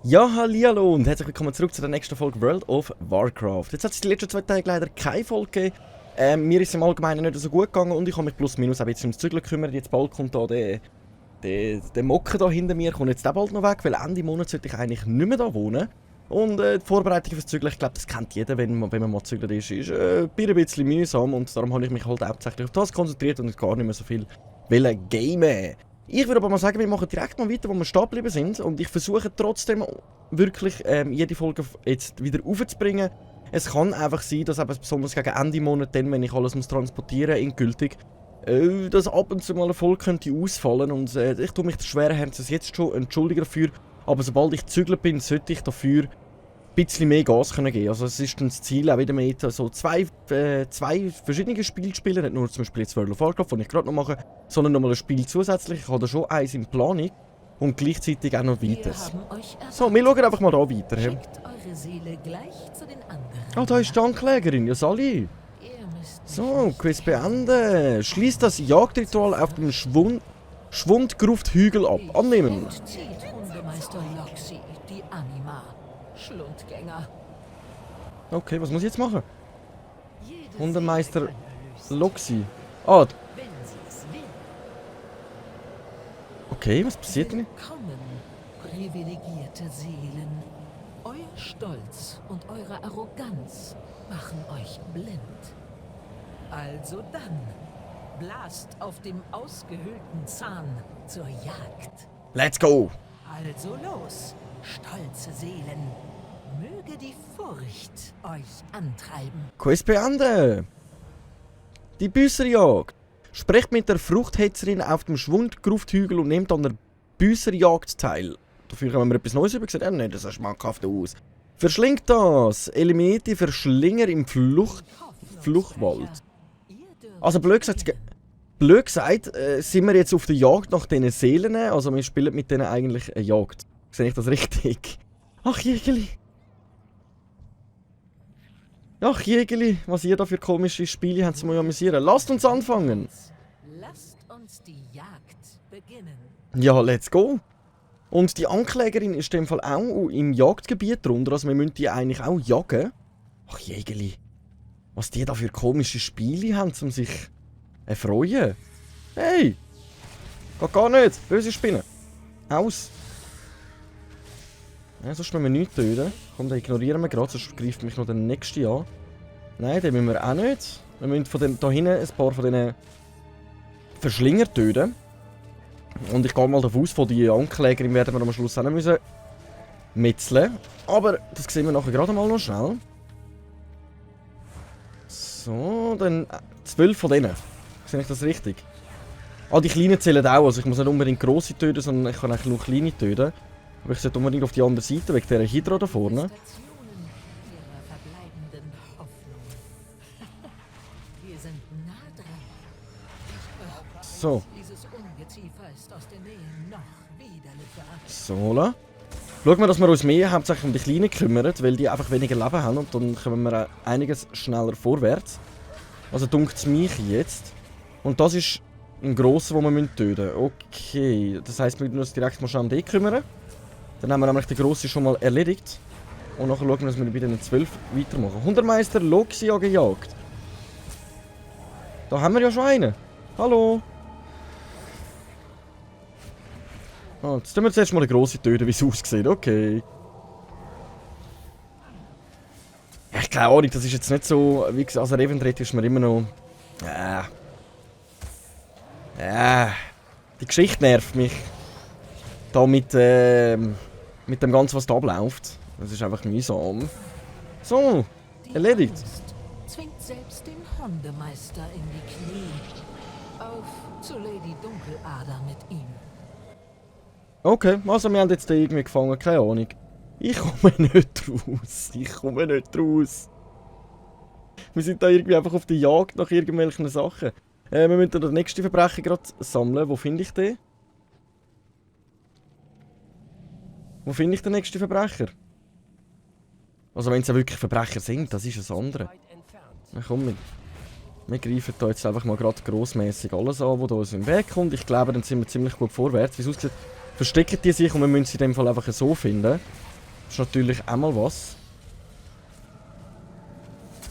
Ja, hallihallo und herzlich willkommen zurück zu der nächsten Folge World of Warcraft. Jetzt hat es die letzten 2 Tage leider keine Folge gegeben. Mir ist es im Allgemeinen nicht so gut gegangen und ich habe mich plus minus ein bisschen ums Zügeln gekümmert. Jetzt bald kommt da der Mocker da hinter mir, kommt jetzt auch bald noch weg, weil Ende Monat sollte ich eigentlich nicht mehr da wohnen. Und die Vorbereitung fürs Zügeln, ich glaube, das kennt jeder, wenn man mal zügelt ist ein bisschen mühsam und darum habe ich mich halt hauptsächlich auf das konzentriert und gar nicht mehr so viel gamen. Ich würde aber mal sagen, wir machen direkt mal weiter, wo wir stehen geblieben sind. Und ich versuche trotzdem wirklich jede Folge jetzt wieder aufzubringen. Es kann einfach sein, dass eben besonders gegen Ende Monat, dann, wenn ich alles muss transportieren endgültig, dass ab und zu mal eine Folge könnte ausfallen. Und ich tue mich schweren Herzens jetzt schon entschuldigen dafür. Aber sobald ich gezügelt bin, sollte ich dafür ein bisschen mehr Gas können geben. Also es ist dann das Ziel, auch wieder mit so zwei verschiedene Spiele zu spielen. Nicht nur zum Beispiel jetzt World of Warcraft, das ich gerade noch mache, sondern nochmal ein Spiel zusätzlich. Ich habe da schon eins in Planung und gleichzeitig auch noch weiteres. So, wir schauen einfach mal da weiter. Ah, da ist die Anklägerin, ja Sally. So, Quiz beenden. Schließt das Jagdritual auf dem Schwundgrufthügel ab. Annehmen. Okay, was muss ich jetzt machen? Hundemeister Loxi. Ah. Okay, was passiert denn? Privilegierte Seelen. Euer Stolz und eure Arroganz machen euch blind. Also dann, blast auf dem ausgehöhlten Zahn zur Jagd. Let's go! Also los, stolze Seelen. Möge die Furcht euch antreiben. Quest beenden! Die Büsserjagd. Sprecht mit der Fruchthetzerin auf dem Schwundgrufthügel und nehmt an der Büsserjagd teil. Dafür haben wir etwas Neues übergesehen. Nicht, das sah schmackhaft aus. Verschlingt das! Eliminiert die Verschlinger im Fluchwald. Also blöd gesagt, sind wir jetzt auf der Jagd nach diesen Seelen. Also wir spielen mit denen eigentlich eine Jagd. Sehe ich das richtig? Ach Jägeli! Ach Jägeli, was ihr da für komische Spiele habt, zu amüsieren. Lasst uns anfangen! Lasst uns die Jagd beginnen. Ja, let's go! Und die Anklägerin ist in dem Fall auch im Jagdgebiet drunter, also wir müssen die eigentlich auch jagen. Ach Jägeli, was die da für komische Spiele haben, um sich erfreuen. Hey! Geht gar nicht! Böse Spinnen! Aus! Ja, sonst müssen wir nichts töten. Komm, den ignorieren wir gerade, sonst greift mich noch der nächste an. Nein, den müssen wir auch nicht. Wir müssen von da hinten ein paar von diesen Verschlinger töten. Und ich gehe mal davon aus, von die Anklägerin werden wir am Schluss auch noch müssen metzeln. Aber das sehen wir nachher gerade mal noch schnell. So, dann 12 von denen. Sehe ich das richtig? Ah, die kleinen zählen auch. Also ich muss nicht unbedingt grosse töten, sondern ich kann eigentlich nur kleine töten. Aber ich sollte unbedingt auf die andere Seite, wegen dieser Hydra da vorne. So. So, la. Schauen wir, dass wir uns mehr hauptsächlich um die Kleinen kümmern, weil die einfach weniger Leben haben und dann kommen wir einiges schneller vorwärts. Also dunkt es mich jetzt. Und das ist ein grosser, den wir töten müssen. Okay, das heisst, wir müssen uns direkt mal schnell um den kümmern. Dann haben wir nämlich den Grossen schon mal erledigt. Und nachher schauen wir, dass wir bei den 12 weitermachen. Hundermeister Loxi gejagt. Da haben wir ja schon einen. Hallo. Ah, jetzt tun wir zuerst mal den Grossen töten, wie es aussieht. Okay. Ja, ich keine Ahnung, das ist jetzt nicht so... Wie gesagt, also Revendreth ist mir immer noch... Die Geschichte nervt mich. Da mit dem Ganzen, was da abläuft. Das ist einfach mühsam. So, erledigt. Zwingt selbst den Hundemeister in die Knie. Auf zu Lady Dunkelader mit ihm. Okay, also wir haben jetzt den irgendwie gefangen, keine Ahnung. Ich komme nicht raus. Wir sind da irgendwie einfach auf der Jagd nach irgendwelchen Sachen. Wir müssen den nächsten Verbrecher gerade sammeln. Wo finde ich den? Wo finde ich den nächsten Verbrecher? Also wenn es ja wirklich Verbrecher sind, das ist das andere. Na komm, wir greifen da jetzt einfach mal gerade grossmässig alles an, was da uns im Weg kommt. Ich glaube, dann sind wir ziemlich gut vorwärts. Wie es aussieht, verstecken die sich und wir müssen sie in dem Fall einfach so finden. Das ist natürlich auch mal was.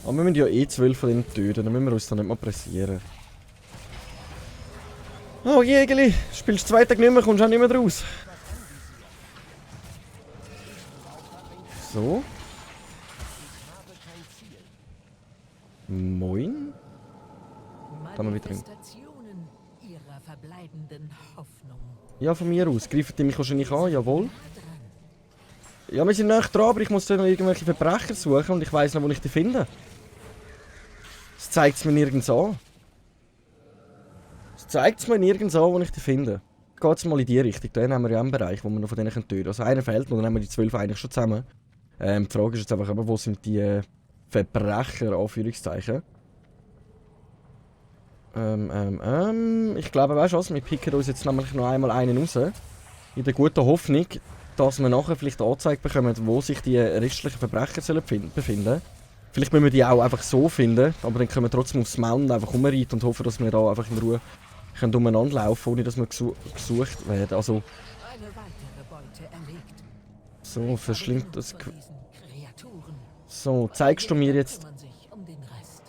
Aber wir müssen ja eh 12 von denen töten, dann müssen wir uns da nicht mal pressieren. Oh Jägeli, spielst 2 Tage nicht mehr, kommst auch nicht mehr raus. So. Moin. Da haben wir wieder Manifestationen ihrer verbleibenden Hoffnung. Ja, von mir aus. Greifen die mich wahrscheinlich an, jawohl. Ja, wir sind näher dran, aber ich muss dann noch irgendwelche Verbrecher suchen und ich weiss noch, wo ich die finde. Das zeigt es mir nirgends an. Das zeigt es mir nirgends an, wo ich die finde. Geht es mal in die Richtung. Da haben wir ja einen Bereich, wo wir noch von denen töten können. Also einer fehlt noch, dann haben wir die 12 eigentlich schon zusammen. Die Frage ist jetzt einfach, wo sind die Verbrecher, Anführungszeichen. Ich glaube, weißt du was, wir picken uns jetzt nämlich noch einmal einen raus. In der guten Hoffnung, dass wir nachher vielleicht angezeigt bekommen, wo sich die restlichen Verbrecher sollen befinden. Vielleicht müssen wir die auch einfach so finden, aber dann können wir trotzdem aufs Mount einfach rumreiten und hoffen, dass wir da einfach in Ruhe können umeinander laufen, ohne dass wir gesucht werden. Also, Eine weitere Beute erlegt. so, verschlingt das... Von diesen Kreaturen. So, zeigst du mir jetzt... Kümmern sich um den Rest.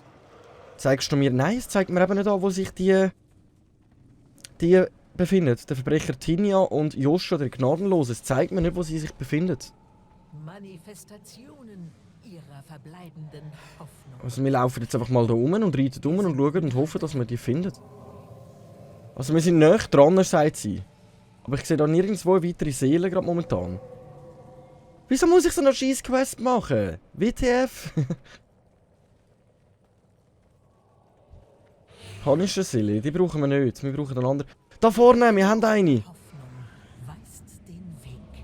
Zeigst du mir... Nein, es zeigt mir eben nicht an, wo sich die befinden. Der Verbrecher Tinja und Joshua, der Gnadenlose. Es zeigt mir nicht, wo sie sich befinden. Manifestationen ihrer verbleibenden Hoffnung. Also wir laufen jetzt einfach mal da rum und reiten um und schauen und hoffen, dass wir die finden. Also wir sind näher dran, sagt sie. Aber ich sehe da nirgendwo eine weitere Seele gerade momentan. Wieso muss ich so eine Scheiss-Quest machen? WTF? Hanische Seele, die brauchen wir nicht. Wir brauchen einen anderen. Da vorne, wir haben eine. Hoffnung weist den Weg.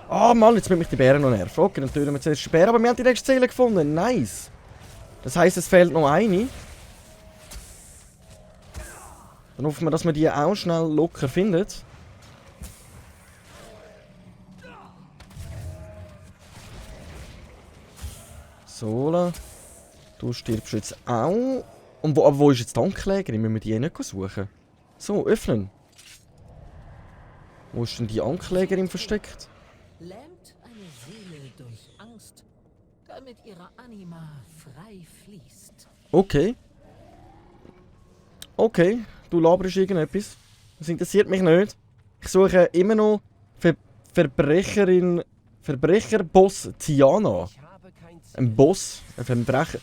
Ah Mann, jetzt müssen mich die Bären noch nerven. Okay, dann töten wir zuerst die Bären, aber wir haben die nächste Seele gefunden. Nice. Das heisst, es fehlt noch eine. Dann hoffen wir, dass wir die auch schnell locker finden. So, du stirbst jetzt auch. Und wo ist jetzt die Anklägerin? Müssen wir die nicht suchen? So, öffnen. Wo ist denn die Anklägerin versteckt? Lähmt eine Seele durch Angst, damit ihre Anima frei fließt. Okay. Okay, du laberst irgendetwas. Das interessiert mich nicht. Ich suche immer noch Verbrecherboss Tiana. Ein Boss, ein Verbrecher.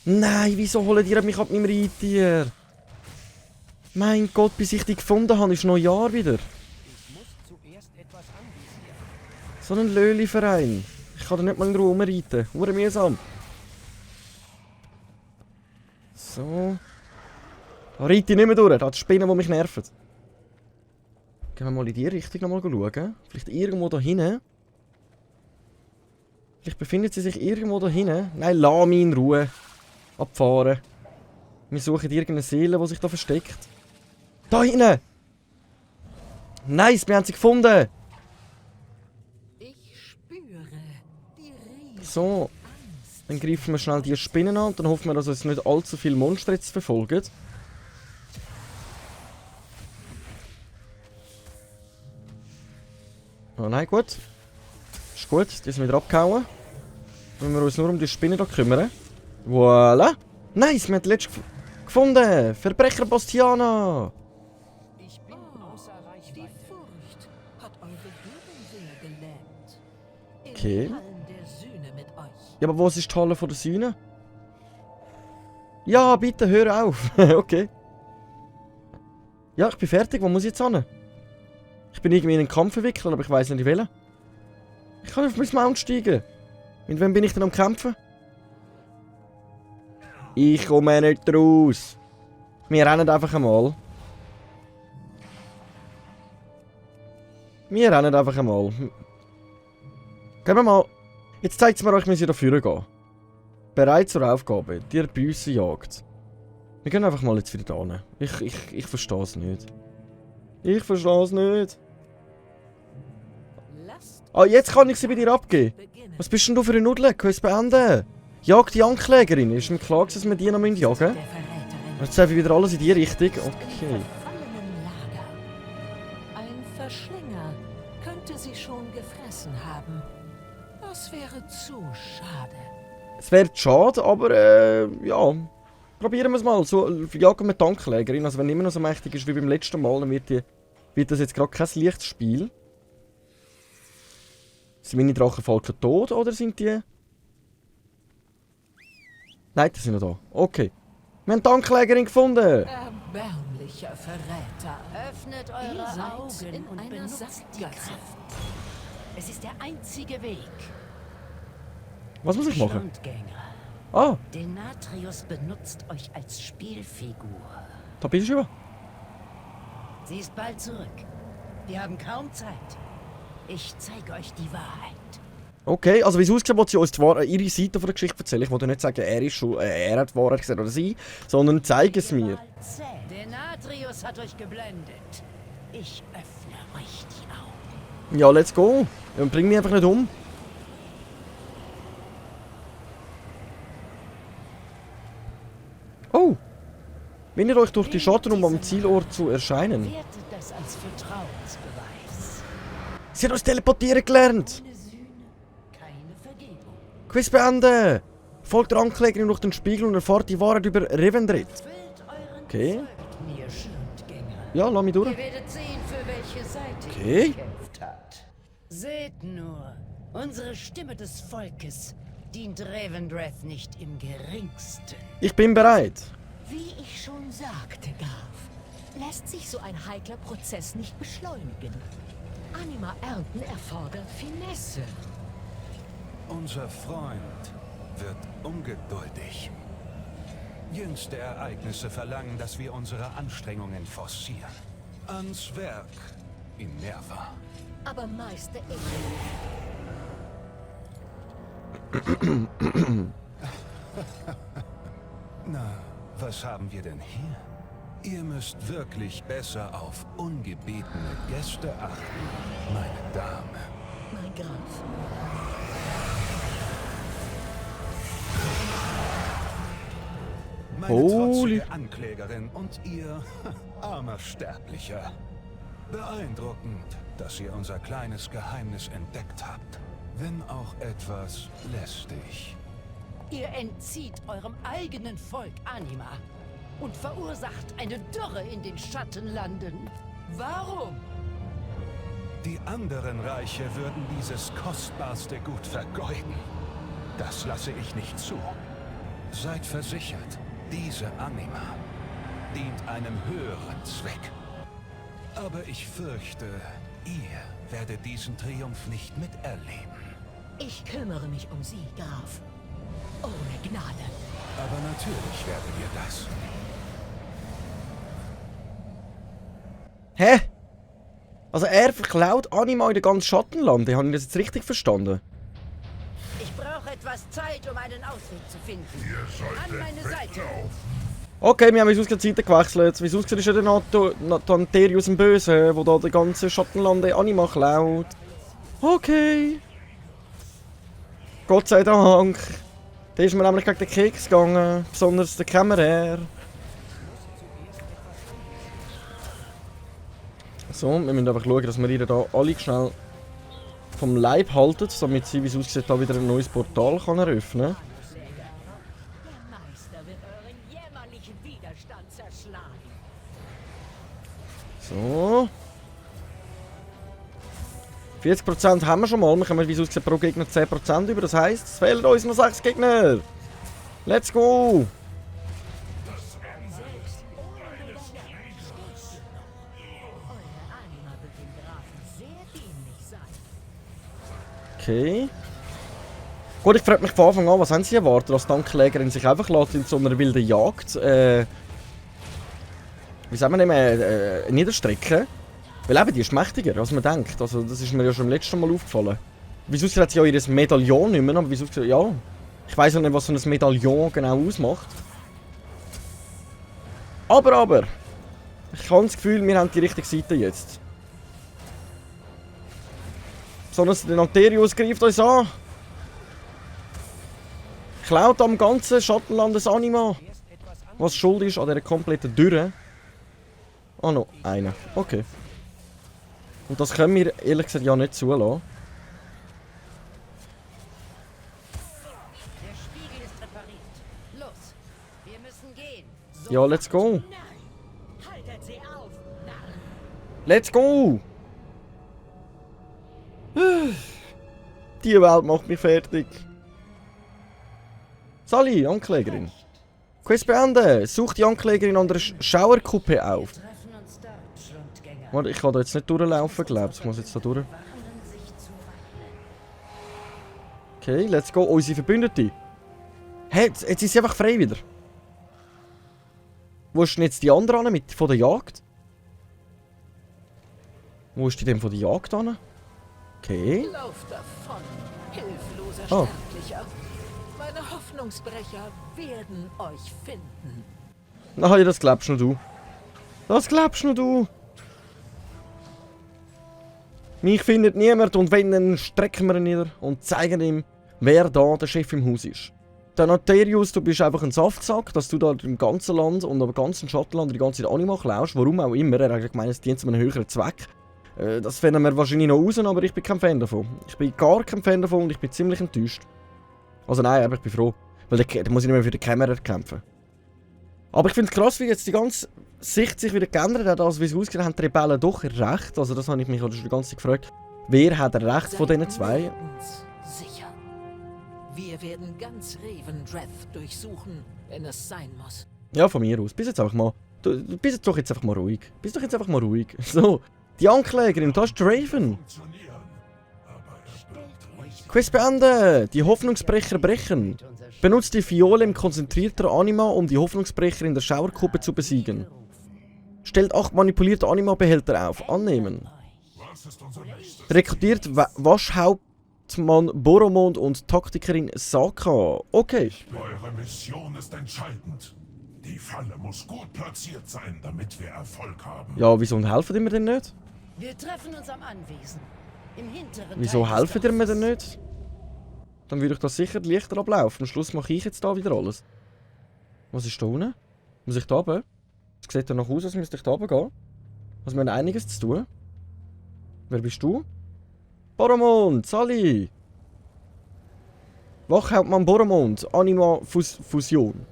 Nein, wieso holen die mich ab meinem Reittier? Mein Gott, bis ich die gefunden habe, ist noch ein Jahr wieder. So ein Löli-Verein. Ich kann da nicht mal in Ruhe rumreiten. Hure mühsam. So. Da reite ich nicht mehr durch. Da hat Spinnen, die mich nerven. Gehen wir mal in die Richtung noch mal schauen. Vielleicht irgendwo da hinten. Vielleicht befindet sie sich irgendwo da hinten. Nein, lass mich in Ruhe. Abfahren. Wir suchen irgendeine Seele, die sich da versteckt. Da hinten! Nice, wir haben sie gefunden! Ich spüre die riesige So, dann greifen wir schnell die Spinnen an und dann hoffen wir, dass uns nicht allzu viele Monster jetzt verfolgen. Oh nein, gut. Ist gut, die sind wieder abgehauen. Wenn wir uns nur um die Spinnen hier kümmern. Voilà! Nice, wir haben die letzte gefunden! Verbrecher Bastiana! Ich bin außer Reichweite. Die Furcht hat eure Hirn sehr gelähmt. Okay. In Hallen der Sühne mit euch. Ja, aber wo ist die Halle von der Sühne? Ja, bitte, hör auf. Okay. Ja, ich bin fertig. Wo muss ich jetzt hin? Ich bin irgendwie in einen Kampf verwickelt, aber ich weiß nicht, welchen. Ich kann auf mein Mount steigen. Mit wem bin ich denn am Kämpfen? Ich komme nicht raus. Wir rennen einfach einmal. Wir rennen einfach einmal. Gehen wir mal. Jetzt zeigt es mir euch, wie sie da vorne gehen. Bereit zur Aufgabe. Die Büssenjagd. Wir gehen einfach mal jetzt wieder da hin. Ich verstehe es nicht. Ich verstehe es nicht. Lasst Ah, jetzt kann ich sie bei dir abgeben. beginnen. Was bist denn du für eine Nudel? Kannst du es beenden? Jagt die Anklägerin. Ist mir klar, dass wir die noch jagen müssen? Der Verräterin. Jetzt haben wir wieder alles in die Richtung. Okay. Verfallenen Lager. Ein Verschlinger könnte sie schon gefressen haben. Das wäre zu schade. Es wäre schade, aber ja. Probieren wir es mal. So jagen wir die Anklägerin. Also wenn immer noch so mächtig ist wie beim letzten Mal, dann wird das jetzt gerade kein leichtes Spiel. Sind meine Drachenfalken tot oder sind die... Nein, die sind noch da. Okay. Wir haben die Anklägerin gefunden. Erbärmlicher Verräter. Öffnet Ihr eure seid Augen in und einer benutzt die Sackgasse. Kraft. Es ist der einzige Weg. Was muss ich machen? Stundgänger. Ah, Denatrius benutzt euch als Spielfigur. da bist du schon. Sie ist bald zurück. Wir haben kaum Zeit. Ich zeige euch die Wahrheit. Okay, also wie es aussieht, will sie uns ihre Seite von der Geschichte erzählen. Ich wollte nicht sagen, er hat die Wahrheit gesagt oder sie, sondern zeige es mir. Denatrius hat euch geblendet. Ich öffne euch die Augen. Ja, let's go. Und bring mich einfach nicht um. Oh. Wendet euch durch die Schatten, um am Zielort zu erscheinen. Wertet das als Vertrauensbeweis. Sie hat uns teleportieren gelernt. Ohne Sühne, keine Vergebung. Quiz beenden. Folgt der Anklägerin durch den Spiegel und erfahrt die Wahrheit über Revendrith. Füllt euren Okay. Folgt mir, Stundgänger. Ja, lass mich durch. Ihr werdet sehen, für welche Seite Okay. ihr gekämpft habt. Seht nur, unsere Stimme des Volkes dient Revendreth nicht im geringsten. Ich bin bereit. Wie ich schon sagte, Garf, lässt sich so ein heikler Prozess nicht beschleunigen. Anima ernten erfordert Finesse. Unser Freund wird ungeduldig. Jüngste Ereignisse verlangen, dass wir unsere Anstrengungen forcieren. Ans Werk in Nerva. Aber Meister Na, was haben wir denn hier? Ihr müsst wirklich besser auf ungebetene Gäste achten, meine Dame. mein Graf. Meine Holy- trotzige Anklägerin und ihr armer Sterblicher. Beeindruckend, dass ihr unser kleines Geheimnis entdeckt habt. Wenn auch etwas lästig. Ihr entzieht eurem eigenen Volk Anima und verursacht eine Dürre in den Schattenlanden. Warum? Die anderen Reiche würden dieses kostbarste Gut vergeuden. Das lasse ich nicht zu. Seid versichert, diese Anima dient einem höheren Zweck. Aber ich fürchte, ihr werdet diesen Triumph nicht miterleben. Ich kümmere mich um Sie, Graf. Ohne Gnade. Aber natürlich werden wir das. Hä? Also er verklaut Anima in den ganzen Schattenland. Habe ich das jetzt richtig verstanden? Ich brauche etwas Zeit, um einen Ausweg zu finden. An meine Seite. Okay, wir haben uns die Seite gewechselt. Wie es aussieht, ist ja der Nanterius im Böse, der da die ganze Schattenlande Anima klaut. Okay. Gott sei Dank. Da ist mir nämlich gegen den Keks gegangen. Besonders der Kämmerer. So, wir müssen einfach schauen, dass wir ihr da alle schnell vom Leib halten, damit sie, wie es aussieht, da wieder ein neues Portal kann eröffnen kann. Der Meister wird euren jämmerlichen Widerstand zerschlagen. So. 40% haben wir schon mal. Wir kommen, wie es aussieht, pro Gegner 10% über. Das heisst, es fehlen uns noch 6 Gegner. Let's go! Eure Anima wird dem Grafen sehr dienlich sein. Okay. Gut, ich frage mich von Anfang an, was haben sie erwartet, dass die Anklägerin sich einfach lässt in so einer wilden Jagd, wie sagen wir nicht, niederstrecken? Weil eben, die ist mächtiger, als man denkt. Also, das ist mir ja schon beim letzten Mal aufgefallen. Wieso hat sie ja ihr Medaillon nicht mehr, aber wieso, ja. Ich weiss auch nicht, was so ein Medaillon genau ausmacht. Aber, ich habe das Gefühl, wir haben die richtige Seite jetzt. Besonders der Nanterius greift uns an. Klaut am ganzen Schattenland ein Anima. Was schuld ist an dieser kompletten Dürre. Ah, noch einer. Okay. Und das können wir ehrlich gesagt ja nicht zulassen. Der Spiegel ist repariert. Los, wir müssen gehen. Ja, let's go. Nein! Haltet sie auf! Narren! Let's go! Die Welt macht mich fertig. Sally, Anklägerin. Quest beenden. Such die Anklägerin an der Schauerkuppe auf. Wir treffen uns dort, Schlundgänger. Warte, ich kann da jetzt nicht durchlaufen, glaubst du? Ich muss jetzt da durch. Warnen sich zu wappnen. Okay, let's go. Unsere Verbündete. Hey, jetzt ist sie einfach frei wieder. Wo ist denn jetzt die andere an mit von der Jagd? Wo ist die denn von der Jagd an? Okay. Lauf davon, hilfloser Oh. Sterblicher. Meine Hoffnungsbrecher werden euch finden. Nein, das glaubst nur du. Das glaubst nur du. Mich findet niemand und wenn, dann strecken wir ihn nieder und zeigen ihm, wer da der Chef im Haus ist. Der Notarius, du bist einfach ein Saftsack, dass du da im ganzen Land und am ganzen Schattenland die ganze Zeit Anima klaust. Warum auch immer, er hat gemeint, es dient zu einem höheren Zweck. Das finden wir wahrscheinlich noch raus, aber ich bin kein Fan davon. Ich bin gar kein Fan davon und ich bin ziemlich enttäuscht. Also nein, aber ich bin froh. Weil da muss ich nicht mehr für die Kamera kämpfen. Aber ich finde es krass, wie jetzt die ganze Sicht sich wieder geändert hat, also wie es ausgesehen haben die Rebellen doch recht. Also das habe ich mich schon die ganze Zeit gefragt. Wer hat recht von diesen zwei? Sicher. Wir werden ganz Revendreth durchsuchen, wenn es sein muss. Ja, von mir aus. Bist jetzt einfach mal. Du bist doch jetzt einfach mal ruhig. Bist doch jetzt einfach mal ruhig. So. Die Anklägerin, da ist Draven. Quest beenden! Die Hoffnungsbrecher brechen. Benutzt die Fiole im konzentrierten Anima, um die Hoffnungsbrecher in der Schauerkuppe zu besiegen. Stellt 8 manipulierte Anima-Behälter auf. Annehmen. Rekrutiert Waschhauptmann Boromond und Taktikerin Saka. Okay. Eure Mission ist entscheidend. Die Falle muss gut platziert sein, damit wir Erfolg haben. Ja, wieso helfen die mir denn nicht? Wir treffen uns am Anwesen. Im hinteren Wieso Teil des helfen die mir Dorfes. denn nicht? Dann würde ich das sicher leichter ablaufen. Am Schluss mache ich jetzt da wieder alles. Was ist da unten? Muss ich da runter? Es sieht ja noch aus, als müsste ich da runter gehen. Also wir haben einiges zu tun. Wer bist du? Boromond, Sally! Wachhauptmann Boromond, Anima Fusion.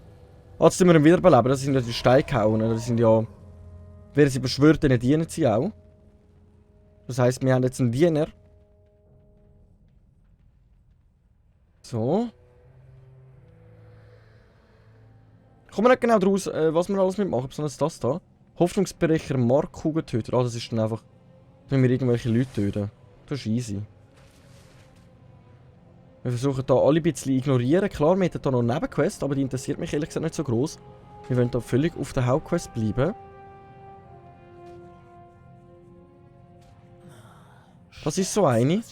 Jetzt tun wir ihn wiederbeleben, das sind ja die Steinkauen. Das sind ja... Wer sie beschwört, denen dienen sie auch. Das heisst, wir haben jetzt einen Diener. So. Ich komme nicht genau draus, was wir alles mitmachen, besonders das da. Hoffnungsbrecher Markkugeltöter. Ah, das ist dann einfach, wenn wir irgendwelche Leute töten. Das ist easy. Wir versuchen da alle ein bisschen ignorieren. Klar, wir hätten da noch eine Nebenquest, aber die interessiert mich ehrlich gesagt nicht so groß. Wir wollen da völlig auf der Hauptquest bleiben. Das ist so eine.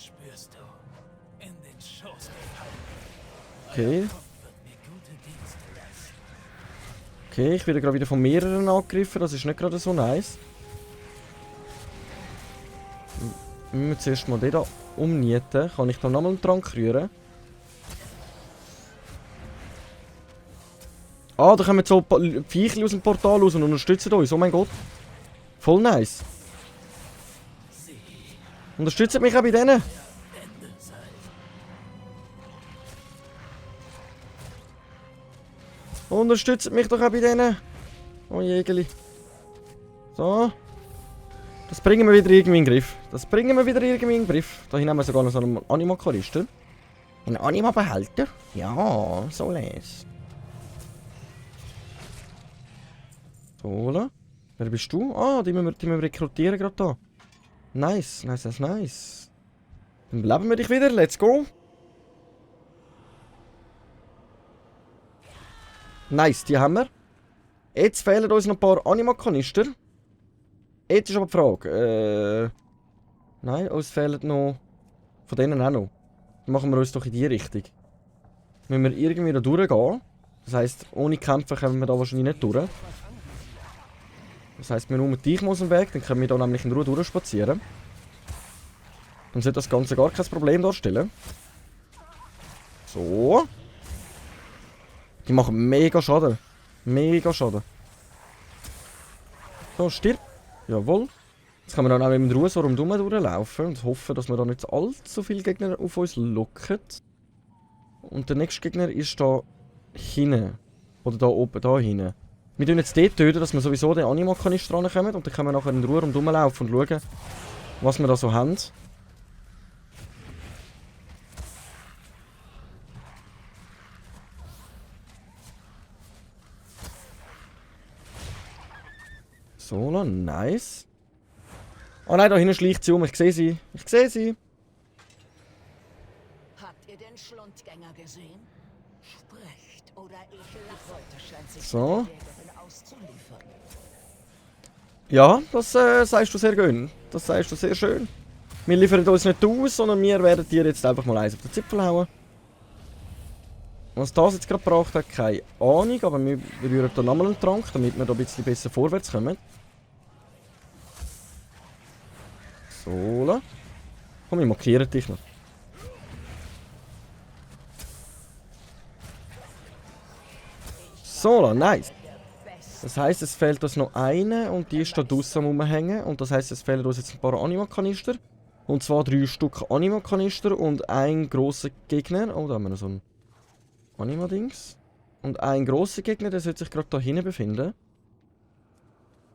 Okay. Okay, ich werde gerade wieder von mehreren angegriffen, das ist nicht gerade so nice. Wir müssen zuerst mal den da umnieten. Kann ich da nochmal einen Trank rühren? Ah, da kommen so Viechli aus dem Portal raus und unterstützen uns. Oh mein Gott. Voll nice. Unterstützt mich auch bei denen. Unterstützt mich doch auch bei denen. Oh Jägeli. So. Das bringen wir wieder irgendwie in den Griff. Das bringen wir wieder irgendwie in den Griff. Da hinten haben wir sogar noch so einen Anima-Kanister. Ein Anima-Behälter? Ja, so les. So, oder? Wer bist du? Ah, die müssen wir rekrutieren gerade da. Nice, nice, nice, nice. Dann beleben wir dich wieder, let's go. Nice, die haben wir. Jetzt fehlen uns noch ein paar Anima-Kanister. Jetzt ist aber die Frage. Nein, uns fehlen noch... Von denen auch noch. Dann machen wir uns doch in die Richtung. Müssen wir irgendwie da durchgehen. Das heisst, ohne Kämpfen kommen wir da wahrscheinlich nicht durch. Das heisst, wir räumen dich aus dem Weg, dann können wir da nämlich in Ruhe durchspazieren. Dann sollte das Ganze gar kein Problem darstellen. So. Die machen mega Schaden. Mega Schaden. So, stirb. Jawohl. Jetzt können wir dann auch mit Ruhe so rundherum durchlaufen und hoffen, dass wir da nicht allzu viele Gegner auf uns locken. Und der nächste Gegner ist da hinten. Oder da oben, da hinten. Wir tun jetzt dort töten, dass wir sowieso den Anima-Kanister rankommen. Und dann können wir nachher in Ruhe rumlaufen und schauen, was wir da so haben. So, nice. Oh nein, da hinten schleicht sie um. Ich sehe sie. Ich sehe sie. Habt ihr den Schlundgänger gesehen? Sprecht oder ich lasse. Heute scheint sich So. die Jägerin auszuliefern. Ja, das sagst du sehr schön. Das sagst du sehr schön. Wir liefern uns nicht aus, sondern wir werden dir jetzt einfach mal eins auf den Zipfel hauen. Was das jetzt gerade braucht, hat keine Ahnung, aber wir rühren da nochmal einen Trank, damit wir da ein bisschen besser vorwärts kommen. So. Komm, ich markiere dich noch. So, nice. Das heisst, es fehlt uns noch eine und die ist da draussen am Rumhängen. Und das heisst, es fehlen uns jetzt ein paar Anima-Kanister. Und zwar 3 Stück Anima-Kanister und ein grosser Gegner. Oh, da haben wir noch so ein Anima-Dings. Und ein grosser Gegner, der sollte sich gerade da hinten befinden.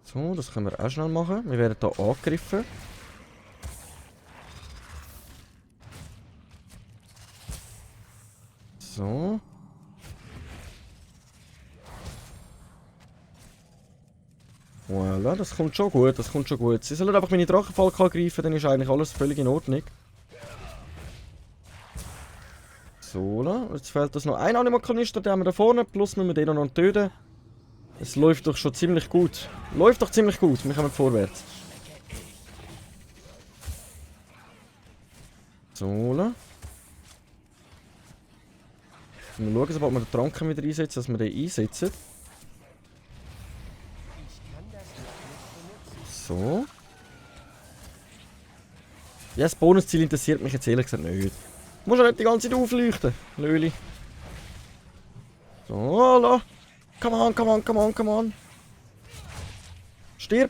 So, das können wir auch schnell machen. Wir werden hier angegriffen. So. Voilà, das kommt schon gut, das kommt schon gut. Sie sollen einfach meine Drachenfalke angreifen, dann ist eigentlich alles völlig in Ordnung. So, jetzt fehlt uns noch ein Anima-Kanister, den haben wir da vorne, plus müssen wir den noch töten. Es läuft doch schon ziemlich gut. Läuft doch ziemlich gut, wir kommen vorwärts. So. Wir schauen, sobald wir den Tranken wieder einsetzen, dass wir den einsetzen. So. Ja, das Bonusziel interessiert mich jetzt ehrlich gesagt nicht. Du musst ja nicht die ganze Zeit aufleuchten, Löli. So, la. Come on, come on, come on, come on. Stirb.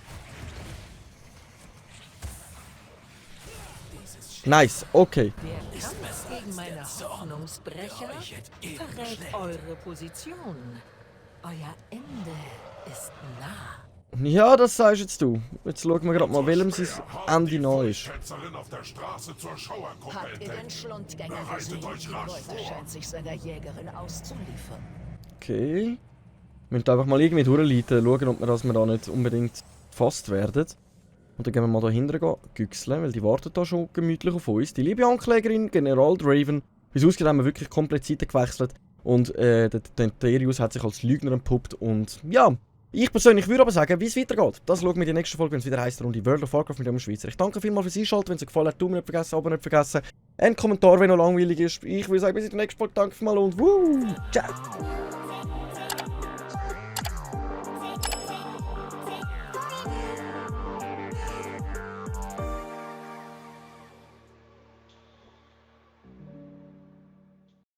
Nice, okay. Der Kampf gegen meine Hoffnungsbrecher verrät eure Position. Euer Ende ist nah. Ja, das sagst jetzt du. Jetzt schauen wir gerade mal, welchem sein Ende nah ist. Schätzerin auf der Straße zur Schauergruppe Habt ihr den entdeckt. Schlundgänger Bereitet gesehen? euch Die rasch Beute vor. scheint sich seiner Jägerin auszuliefern. Okay. Wir müssen einfach mal irgendwie durchleiten, schauen, ob wir da nicht unbedingt gefasst werden. Und dann gehen wir mal da hinten güchseln, weil die warten da schon gemütlich auf uns. Die liebe Anklägerin, General Draven. Wie es aussieht, haben wir wirklich komplett Seiten gewechselt. Und der Denterius hat sich als Lügner entpuppt. Und ja, ich persönlich würde aber sagen, wie es weitergeht. Das schauen wir in der nächsten Folge, wenn es wieder heisst, Runde World of Warcraft mit dem Schweizer. Ich danke vielmals fürs Einschalten. Wenn es euch gefallen hat, Daumen nicht vergessen, Abo nicht vergessen. Ein Kommentar, wenn noch langweilig ist. Ich würde sagen, bis in der nächsten Folge. Danke vielmals und ciao.